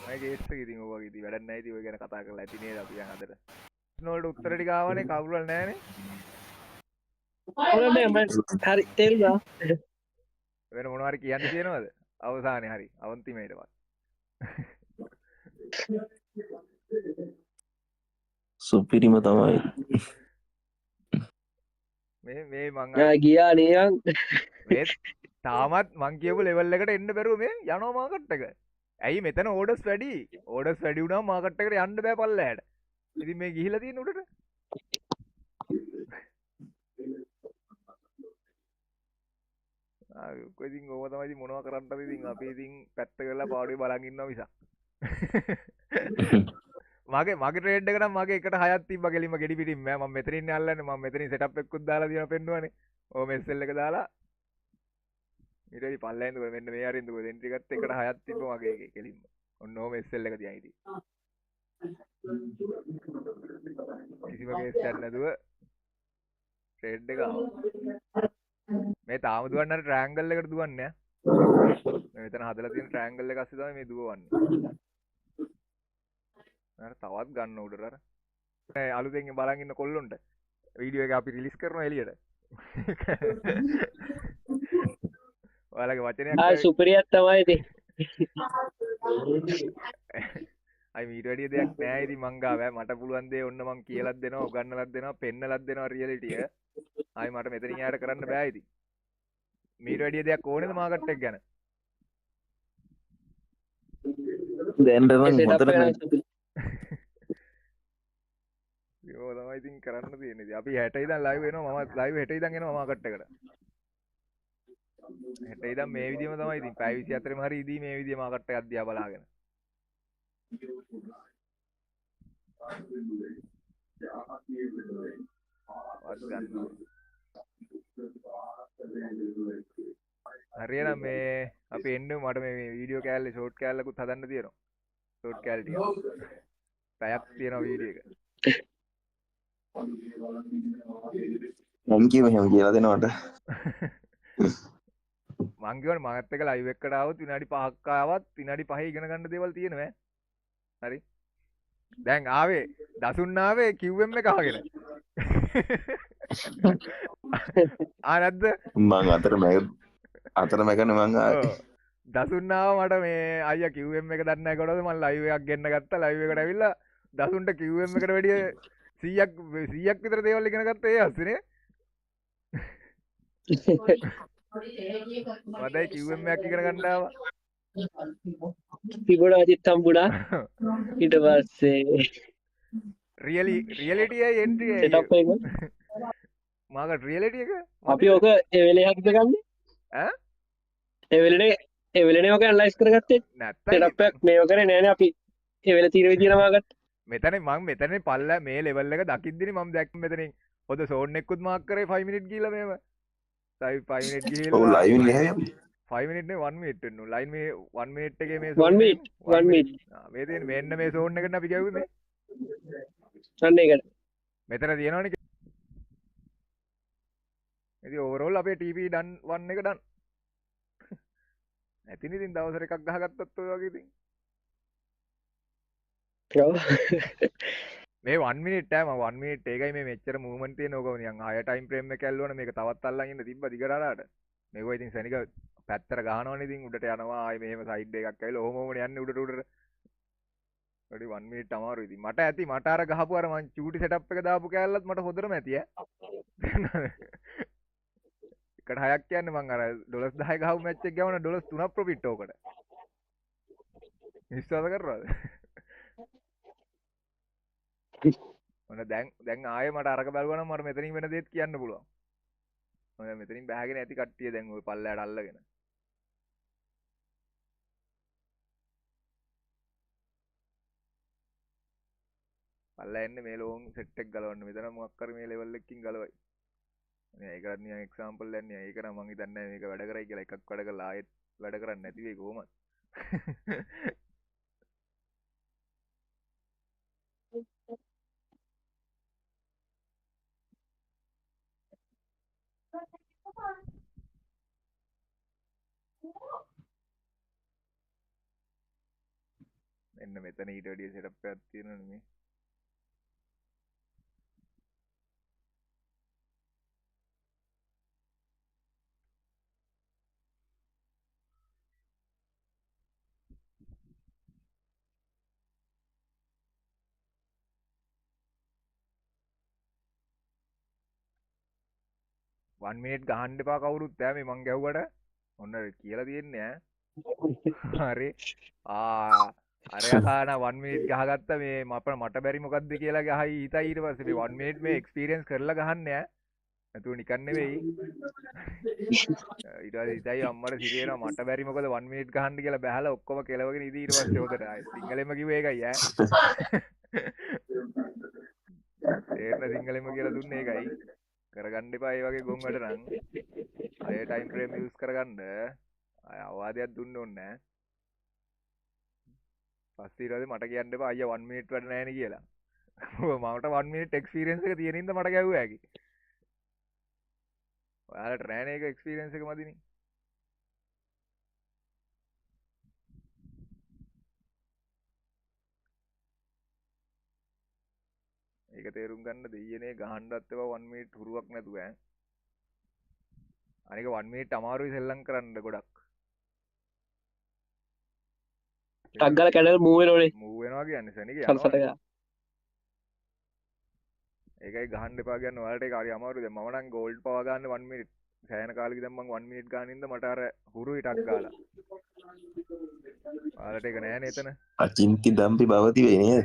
මගේ කේස් එක ඉතින් ඔය වගේ ඉතින් වැඩක් නැහැ ඉතින් ඔය ගැන කතා කරලා ඇති නේද අපි දැන් අදට. ප්‍රශ්න වලට උත්තර ටික ආවනේ, කවුරුල් නෑනේ. නෑ මම හරි තේරුණා. වෙන මොනවා හරි කියන්න තියෙනවද? අවසානයේ හරි අවන්තිමේටවත්. සුපිරිම තමයි. මේ මේ මං නෑ ගියා නේ යන්. මේ තාමත් මං කියපු ලෙවල් එකට එන්න බැරුව මේ යනවා මාකට් එක. ඇයි මෙතන ඕඩර්ස් වැඩි? ඕඩර්ස් වැඩි වුණාම මාකට් එකට යන්න බෑ පල්ලෑට. ඉතින් මේ ගිහිලා තියෙන උඩට. ආ ඉතින් ඕව තමයි ඉතින් මොනවා කරන්නද ඉතින් අපි ඉතින් පැත්ත කරලා පාඩුවේ බලන් ඉන්නවා මිසක්. මගේ මගේ ට්‍රේඩ් එක නම් මගේ එකට හයක් තිබ්බා කෙලින්ම ගෙඩි පිටින් මම මෙතනින් ඉන්නේ අල්ලන්නේ. මම මෙතනින් සෙටප් එකකුත් දාලා තියෙනවා පෙන්නුවනේ. ඔහොම SL එක දාලා ඊට පස්සේ පල්ලෙන් දුව මෙන්න මේ හරින් දුව එන්ට්‍රි ගත්ත එකට හයක් තිබ්බ මගේ එකේ කෙලින්ම. ඔන්න ඔහොම SL එක තියන් හිටියේ. කිසිම කේස් එකක් නැතුව ට්‍රේඩ් එක ආවා. මේ තාම දුවන්නේ අර ට්‍රයැන්ගල් එකට දුවන්නේ ඈ. මේ මෙතන හදලා තියෙන ට්‍රයැන්ගල් එක අස්සේ තමයි මේ දුවන්නේ. අර තවත් ගන්න උඩට අර. මේ අලුතෙන් බලන් ඉන්න කොල්ලොන්ට වීඩියෝ එක අපි රිලීස් කරනවා එළියට. ඔයාලගේ වචනයක් ආ සුපිරියක් තමයි ඉතින්. අයි මීට වැඩිය දෙයක් නෑ ඉතින් මං ගාව ඈ. මට පුළුවන් දේ ඔන්න මං කියලාත් දෙනවා, උගන්නලත් දෙනවා, පෙන්නලත් දෙනවා රියැලිටි එක. ආයි මට මෙතනින් එහාට කරන්න බෑ ඉතින්. මීට වැඩිය දෙයක් ඕනේද මාකට් එක ගැන? දැන් ඒ නම් සෙටප් හොඳට එක නම් සුපිරි. ඒව තමයි ඉතින් කරන්න තියෙන්නේ. ඉතින් අපි 60 ඉඳන් ලයිව් එනවා. මම ලයිව් 60 ඉඳන් එනවා මාකට් එකට. 60 ඉඳන් මේ විදියම තමයි ඉතින් පැය 24ෙම හරි ඉදී මේ විදිය මාකට් එකක් දිහා බලාගෙන. වත් ගන්නවා. හරියනම් මේ අපි එන්න මට මේ වීඩියෝ කෑල්ලේ ෂෝට් කෑල්ලකුත් හදන්න තියෙනවා. ෂෝට් කෑල්ල ටික. පැයක් තියෙනවා වීඩියෝ එක. මං කිව්ව එහෙම කියලා දෙනවට. මං කියවනේ මගත් එක්ක ලයිව් එකකට ආවොත් විනාඩි 5ක් ආවත් විනාඩි 5 ඉගෙන ගන්න දේවල් තියෙනවා ඈ. හරි. දැන් ආවේ දසුන් ආවේ QM එක අහගෙන. ආ නැද්ද? මං අතර මැකනේ මං ආවේ. ඔව්. දසුන් ආවා මට මේ අයියා QM එක දන්නේ නැහැ කොටද මං ලයිව් එකක් ගෙන්න ගත්තා. ලයිව් එකට ඇවිල්ලා දසුන්ට QM එකට වැඩිය 100ක් විතර දේවල් ඉගෙන ගත්තා ඒ අස්සේ නේ. මටයි QM එකක් ඉගෙන ගන්න ආවා. තිබුණා හම්බුණා. ඊට පස්සේ රියලිටි එකයි එන්ට්‍රි එකයි සෙටප් එක මාකට රියලිටි එක අපි ඔක ඒ වෙලේ හරිද ගන්නේ? ඈ? ඒ වෙලේ ඒ වෙලේනේ ඔක ඇනලයිස් කරගත්තේ. නැත්තම් සෙටප් එකක් මේව කරේ නෑනේ අපි. ඒ වෙලේ තියෙන විදියට මාකට. මෙතන මං මෙතන පල්ල මේ ලෙවල් එක දකිද්දිනේ මම දැක්ක මෙතනින් හොඳ සෝන් එකකුත් මාක් කරේ 5 මිනිට් ගිහලා මේව. 5 මිනිට් ඔව් ගිහලා ලයිව් ඉන්නේ හැබැයි අපි. 5 මිනිට් නේ 1 මිනිට් වෙන්න ඕන. ලයින් මේ 1 මිනිට් එකේ මේ 1 සෝන් මිනිට් 1 මිනිට්. මේ තියෙන මෙන්න මේ සෝන් එකනේ අපි ගැව්වේ මේ. අන්න ඒකට. මෙතන තියෙනවනේ. ඉතින් ඕවරෝල් අපේ TP done 1 එක ඩන්. ඇතිනේ ඉතින් දවසට එකක් ගහගත්තත් ඔය වගේ ඉතින්. ඔව්. මේ 1 මිනිට් ඈ මම 1 මිනිට් ඒකයි මේ මෙච්චර මූව්මන්ට් තියෙන ඕක නිකන් ආය ටයිම් ෆ්‍රේම් එක ඇල්ලුවනේ මේක තවත් අල්ලන් ඉන්න තිබ්බා දිගට අරාට. මේක ඉතින් සැනික පැත්තට ගහනවනේ ඉතින් උඩට යනවා ආයේ මෙහෙම සයිඩ් එකක් ඇවිල්ලා ඔහොම ඔහොමනේ යන්නේ උඩට උඩට. වැඩි 1 මිනිට් අමාරුයි ඉතින්. මට ඇති මට අර ගහපු අර මං චූටි සෙටප් එක දාපු කෑල්ලත් මට හොඳටම ඇති ඈ. එකට හයක් කියන්නේ මං අර ඩොලර්ස් 10 ගහපු මැච් එක ගැවුණා ඩොලර්ස් 3ක් ප්‍රොෆිට් ඕකට. විශ්වාස කරනවද? ඔන්න දැන් ආයේ මට අරක බැලුවා නම් මට මෙතනින් වෙන දේත් කියන්න පුළුවන්. මම දැන් මෙතනින් බහගෙන ඇති කට්ටිය දැන් ඔය පල්ලයට අල්ලගෙන. පල්ලා එන්නේ මේ ලෝන් සෙට් එක ගලවන්න. මෙතන මොකක් හරි මේ ලෙවල් එකකින් ගලවයි. නේ ඒකටත් නිකන් එක්සැම්පල් එකක් නේ. ඒක නම් මං හිතන්නේ නෑ මේක වැඩ කරයි කියලා. එකක් වැඩ කරලා ආයෙත් වැඩ කරන්නේ නැති වෙයි කොහොමද? මෙන්න මෙතන ඊට වැඩිය සෙටප් එකක් තියෙනවනේ මේ. වන් මිනිට් ගහන්න එපා කවුරුත් ඈ මේ මං ගැහුවට ඔන්න කියලා තියෙන්නේ ඈ. හරි. ආ අර යකාන වන් මිනිට් ගහගත්ත මේ මට බැරි මොකද්ද කියලා ගහයි හිතයි ඊට පස්සේ මේ වන් මිනිට් මේ එක්ස්පීරියන්ස් කරලා ගහන්නේ ඈ. නැතුව නිකන් නෙවෙයි. ඊට පස්සේ හිතයි අම්මට සිරි වෙනවා මට බැරි මොකද වන් මිනිට් ගහන්න කියලා බැහලා ඔක්කොම කෙලවගෙන ඉදී ඊට පස්සේ හොදට ආයේ සිංහලෙන්ම කිව්වේ ඒකයි ඈ. තේරෙන සිංහලෙම කියලා දුන්නේ ඒකයි. කරගන්න එපා ඒ වගේ ගොන් වැඩ නම්. අය ටයිම් ෆ්‍රේම් යූස් කරගන්න. අය අවවාදයක් දුන්න ඕනේ නෑ. පස්සේ ඊට පස්සේ මට කියන්න එපා අයියා 1 මිනිට් වැඩ නෑනේ කියලා. මට 1 මිනිට් එක්ස්පීරියන්ස් එක තියෙන හින්දා මට ගැහුවා හැකි. ඔයාලට නෑනේ ඒක එක්ස්පීරියන්ස් එක මදිනේ. ඒක තේරුම් ගන්න දෙයියනේ ගහන්නවත් එපා 1 මිනිට් හුරුවක් නැතුව ඈ. අනික 1 මිනිට් අමාරුයි සෙල්ලම් කරන්න ගොඩක්. ටක් ගාලා කැඩලා මූව් වෙනවනේ. මූව් වෙනවා කියන්නේ සනික සරසට යනවනේ. ගාලා. ඒකයි ගහන්න එපා කියන්නේ ඔයාලට ඒක හරි අමාරුයි. දැන් මම නම් ගෝල්ඩ් පවා ගන්න 1 මිනිට්. සෑහෙන කාලෙක ඉඳන් මං 1 මිනිට් ගන්න ඉඳන් මට අර හුරුයි ටක් ගාලා. ඔයාලට ඒක නෑනේ එතන. අචින්ති දම්පි භවති වෙයි නේද?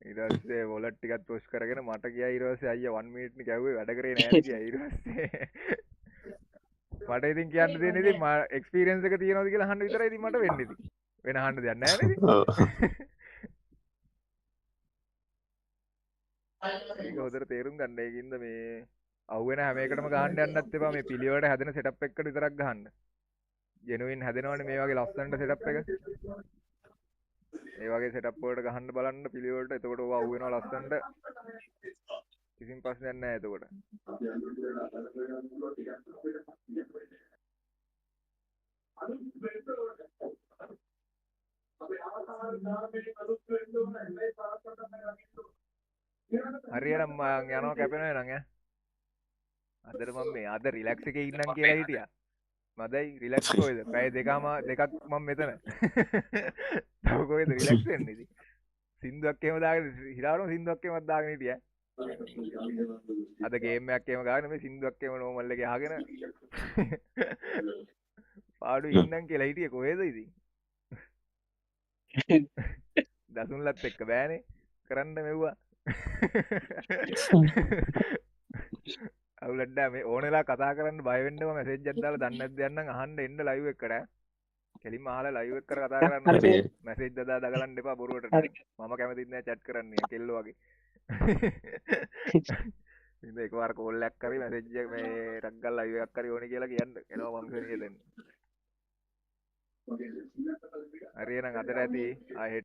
ඊට පස්සේ වොලට් ටිකත් පොෂ් කරගෙන මට ගියා ඊට පස්සේ අයියා 1 මිනිට් නේ ගැහුවේ වැඩ කරේ නෑනේ ගියා ඊට පස්සේ. මට ඉතින් කියන්න දෙන්නේ ඉතින් මා එක්ස්පීරියන්ස් එක තියෙනවද කියලා අහන්න විතරයි ඉතින් මට වෙන්නේ ඉතින්. වෙන අහන්න දෙයක් නෑනේ ඉතින්. ඒක හොඳට තේරුම් ගන්න. ඒකින්ද මේ අහුවෙන හැම එකටම ගහන්න යන්නත් එපා. මේ පිළිවෙලට හැදෙන සෙටප් එකකට විතරක් ගහන්න. ජෙනුයින් හැදෙනවනේ මේ වගේ ලස්සනට සෙටප් එක. ඒ වගේ සෙටප් වලට ගහන්න බලන්න පිළිවෙලට. එතකොට ඕවා අහුවෙනවා ලස්සනට. කිසිම ප්‍රශ්නයක් නෑ එතකොට. හරියනම් මං යනවා කැපෙනවා නං ඈ. අදට මම මේ අද රිලැක්ස් එකේ ඉන්නම් කියලා හිටියා. මදයි රිලැක්ස් කොහෙද? පැය දෙකක් මම මෙතන. තව කොහෙද රිලැක්ස් වෙන්නේ ඉතින්? සින්දුවක් එහෙම දාගෙන හිරාවම සින්දුවක් එහෙමත් දාගෙන හිටියා. අද ගේම් එකක් එහෙම ගාගෙන මේ සින්දුවක් එහෙම නෝමල් එකේ අහගෙන පාඩු ඉන්නම් කියලා හිටියේ කොහෙද ඉතින්? දසුන්ලත් එක්ක බෑනේ කරන්න මෙව්වා. අවුලක් නෑ මේ ඕනෙලා කතා කරන්න බය වෙන්නම මැසේජ් එකක් දාලා දන්නේ නැද්ද යන්නම් අහන්න එන්න ලයිව් එකට ඈ. කෙලින්ම අහලා ලයිව් එක කර කතා කරන්න හරි. මැසේජ් දදා දගලන්න එපා බොරුවට. මම කැමතිත් නෑ චැට් කරන්න නිකන් කෙල්ලෝ වගේ. ඉතින් එකපාර කෝල් එකක් කරි මැසේජ් එක මේ ටක් ගාලා ලයිව් එකක් කරි ඕනේ කියලා කියන්න. එනවා මං සෙනිය දෙන්න. හරි එහෙනම් අදට ඇති ආයෙ.